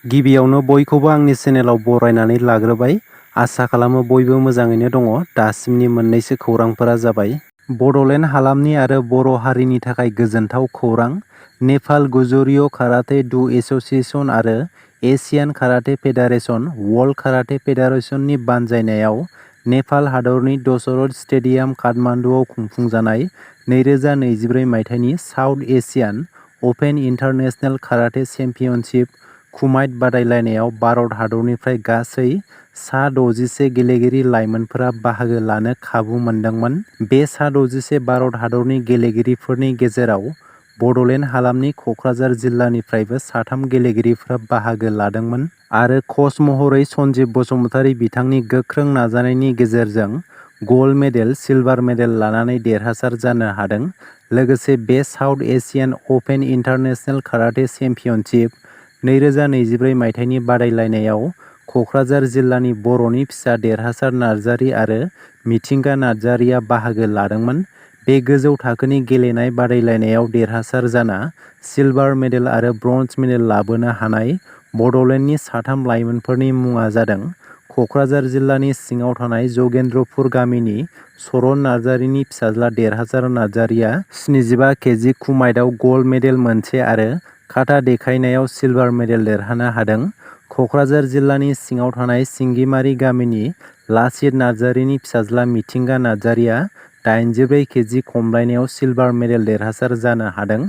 गिबियावनो बयखौबो आंनि चेनेलाव बरायनानै लाग्रोबाय। आसा खालामो बयबो मोजाङैनो दङ। दासिमनि मोननैसो खौरांफोरा जाबाय बड'लेण्ड हालामनि आरो बर' हारिनि थाखाय गोजोनथाव खौरां। Nepal Gojuryu' karate do association आरो Asian karate federation world karate फेडारेशननि बानजायनायाव नेपाल हादरनि दशरथ स्टेडियाम काठमान्डुआव खुंफुंजानाय 2024 मायथाइनि South Asian open international karate championship kumite बादायलायनायाव भारत हादरनिफ्राय गासै सा 61 गेलेगिरि लाइमोनफोरा बाहागो लानो खाबु मोनदोंमोन। बे सा 61 भारत हादरनि गेलेगिरिफोरनि गेजेराव बड'लेण्ड हालामनि क'क्राझार जिल्लानिफ्रायबो 3 गेलेगिरिफोरा बाहागो लादोंमोन आरो कच महरै सन्जीब बसुमतारी बिथांनि गोख्रों नाजानायनि गेजेरजों गल्ड मेडेल, सिलभार मेडेल लानानै देरहासार जानो हादों। लोगोसे बे south Asian open international karate championship 2024 मायथाइनि बादायलायनायाव क'क्राझार जिल्लानि बर'नि फिसा देरहासार नार्जारी आरो मिथिंगा नार्जारीया बाहागो लादोंमोन। बे गोजौ थाखोनि गेलेनाय बादायलायनायाव देरहासार जाना सिलभार मेडेल आरो ब्रन्ज मेडेल लाबोनो हानाय बड'लेण्डनि 3 लाइमोनफोरनि मुङा जादों क'क्राझार जिल्लानि सिङाव थानाय जगेन्द्रपुर गामिनि चरण नार्जारीनि फिसाज्ला देरहासार नार्जारीया 75 केजि कुमाइटआव गल्ड मेडेल मोनसे आरो काटा देखायनायाव सिलभार मेडेल देरहानो हादों। क'क्राझार जिल्लानि सिङाव थानाय सिंगिमारि गामिनि लासित नार्जारीनि फिसाज्ला मिथिंगा नार्जारीया 84 केजि खमलायनायाव सिलभार मेडेल देरहासार जानो हादों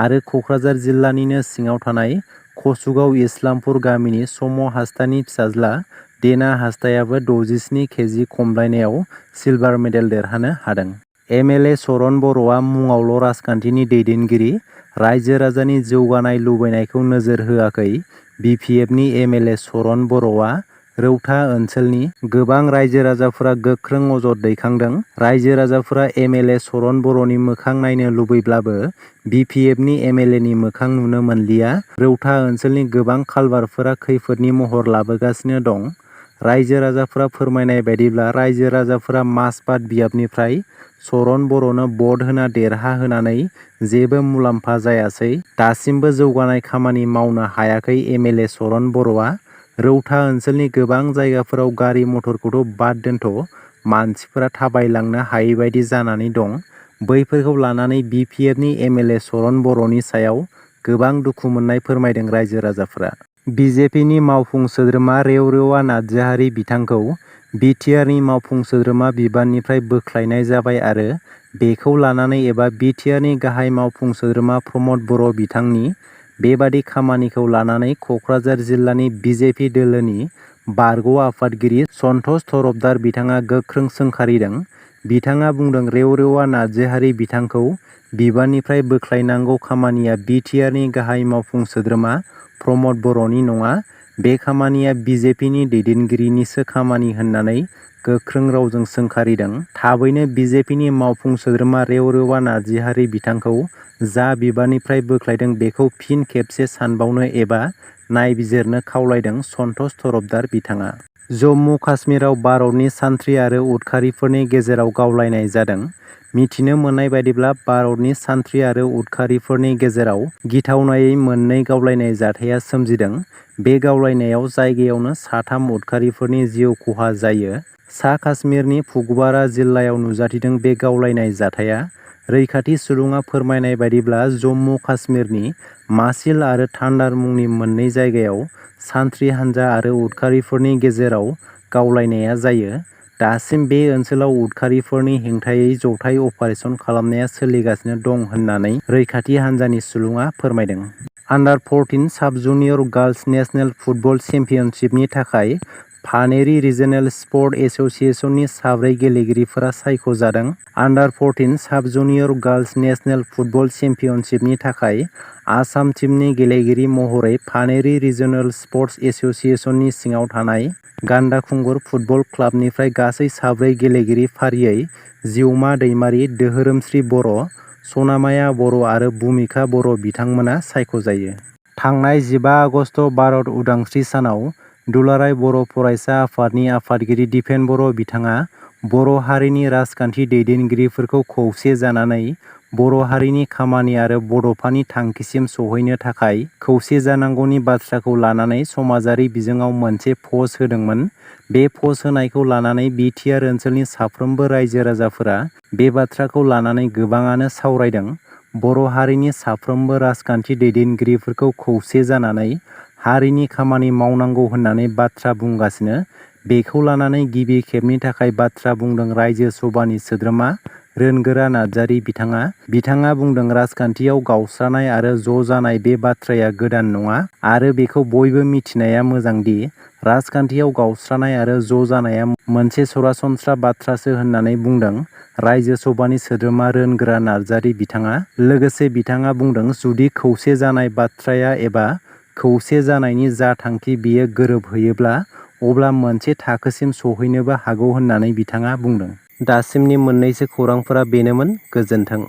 आरो क'क्राझार जिल्लानिनो सिङाव थानाय कसुगाव इस्लामपुर गामिनि सम हास्तानि फिसाज्ला देना हास्तायाबो 67 केजि खमलायनायाव सिलभार मेडेल देरहानो हादों। एमएलए चरण बर'आ मुङावल' राजखान्थिनि दैदेनगिरि, रायजो राजानि जौगानाय लुबैनायखौ नोजोर होआखै। बिपिएफनि एमएलए चरण बर'आ रौता ओनसोलनि गोबां रायजो राजाफोरा गोख्रों अजद दैखांदों। रायजो राजाफोरा एमएलए चरण बर'नि मोखां नायनो लुबैब्लाबो बिपिएफनि एमएलएनि मोखां नुनो मोनलिया। रौता ओनसोलनि गोबां कालभारफोरा खैफोदनि महर लाबोगासिनो दं। रायजो राजाफोरा फोरमायनाय बायदिब्ला रायजो राजाफोरा मासबाद बियाबनिफ्राय चरण बर'नो भट होना देरहाहोनानै जेबो मुलाम्फा जायासै। दासिमबो जौगानाय खामानि मावनो हायाखै एमएलए चरण बर'आ। रौता ओनसोलनि गोबां जायगाफोराव गारि मटरखौथ' बाद दोनथ' मानसिफोरा थाबायलांनो हायैबायदि जानानै दं। बैफोरखौ लानानै बिपिएफनि एमएलए चरण बर'नि सायाव गोबां दुखु मोननाय फोरमायदों रायजो राजाफोरा। बिजेपिनि मावफुं सोद्रोमा रेवरेवा नार्जारी बिथांखौ बिटिआरनि मावफुं सोद्रोमा बिबाननिफ्राय बोख्लायनाय जाबाय आरो बेखौ लानानै एबा बिटिआरनि गाहाय मावफुं सोद्रोमा प्रमद बर' बिथांनि बेबादि खामानिखौ लानानै क'क्राझार जिल्लानि बिजेपि दोलोनि बारग' आफादगिरि सन्तोष तरफदार बिथाङा गोख्रों सोंखारिदों। बिथाङा बुंदों, रेवरेवा नार्जारी बिथांखौ बिबाननिफ्राय बोख्लायनांगौ खामानिया बिटिआरनि गाहाय मावफुं सोद्रोमा प्रमद बर'नि नङा। बे खामानिया बिजेपिनि दैदेनगिरिनिसो खामानि होननानै गोख्रों रावजों सोंखारिदों। थाबैनो बिजेपिनि मावफुं सोद्रोमा रेवरेवा नार्जारी बिथांखौ जा बिबाननिफ्राय बोख्लायदों बेखौ फिन खेबसे सानबावनो एबा नायबिजिरनो खावलायदों सन्तोष तरफदार बिथाङा। जम्मु काश्मीराव भारतनि सान्थ्रि आरो उदखारिफोरनि गेजेराव गावलायनाय जादों। मिथिनो मोननाय बायदिब्ला भारतनि सान्थ्रि आरो उदखारिफोरनि गेजेराव गिथावनायै मोननै गावलायनाय जाथाया सोमजिदों। बे गावलायनायाव जायगायावनो 3 उदखारिफोरनि जिउ खहा जायो। सा काश्मीरनि कुपवारा जिल्लायाव नुजाथिदों बे गावलायनाय जाथाया। रैखाथि सुलुङा फोरमायनाय बायदिब्ला जम्मु काश्मीरनि मासिल आरो थान्डार मुंनि मोननै जायगायाव सान्थ्रि हानजा आरो उदखारिफोरनि गेजेराव गावलायनाया जायो। दासिम बे ओनसोलाव उदखारिफोरनि हेंथायै जथाय अपारेसन खालामनाया सोलिगासिनो दं होननानै रैखाथि हानजानि सुलुङा फोरमायदों। आन्डार 14 साब जुनियर गार्लस नेशनेल फुटबल चेम्पियनशिपनि थाखाय पानेरि रिजनेल स्पर्ट एस'सिएशननि 4 गेलेगिरिफोरा सायख'जादों। आन्डार 14 साब जुनियर गार्लस नेशनेल फुटबल चेम्पियनशिपनि थाखाय आसाम टीमनि गेलेगिरि महरै पानेरि रिजनेल स्पर्टस एस'सिएशननि सिङाव थानाय गान्दाखुंगुर फुटबल क्लाबनिफ्राय गासै 4 गेलेगिरि फारियै जिउमा दैमारि, दोहोरोमस्रि बर', सनामाया बर' आरो भुमिखा बर' बिथांमोना सायख'जायो। थांनाय 15 आगस्ट भारत उदांस्रि सानाव दुलाराय बर' फरायसा आफादनि आफादगिरि दिपेन बर' बिथाङा बर' हारिनि राजखान्थि दैदेनगिरिफोरखौ खौसे जानानै बर' हारिनि खामानि आरो बड'फानि थांखिसिम सौहैनो थाखाय खौसे जानांगौनि बाथ्राखौ लानानै समाजारि बिजोङाव मोनसे पस्ट होदोंमोन। बे पस्ट होनायखौ लानानै बिटिआर ओनसोलनि साफ्रोमबो रायजो राजाफोरा बे बाथ्राखौ लानानै गोबाङानो सावरायदों। बर' हारिनि साफ्रोमबो राजखान्थि दैदेनगिरिफोरखौ खौसे जानानै हारिनि खामानि मावनांगौ होननानै बाथ्रा बुंगासिनो। बेखौ लानानै गिबि खेबनि थाखाय बाथ्रा बुंदों रायजो सभानि सोद्रोमा रोनगोरा नार्जारि बिथाङा बुंदों राजखान्थियाव गावस्रानाय आरो ज' जानाय बे बाथ्राया गोदान नङा आरो बेखौ बयबो मिथिनाया मोजांदि राजखान्थियाव गावस्रानाय आरो ज' जानाया मोनसे सरासनस्रा बाथ्रासो होननानै बुंदों रायजो सभानि सोद्रोमा रोनगोरा नार्जारि लोगोसे बिथाङा बुंदों जुदि खौसे जानाय बाथ्राया एबा खौसे जानायनि जा थांखि बियो गोरोबहैयोब्ला अब्ला मोनसे थाखोसिम सौहैनोबो हागौ होननानै बिथाङा बुंदों। दासिमनि मोननैसो खौरांफोरा बेनोमोन। गोजोन्थों।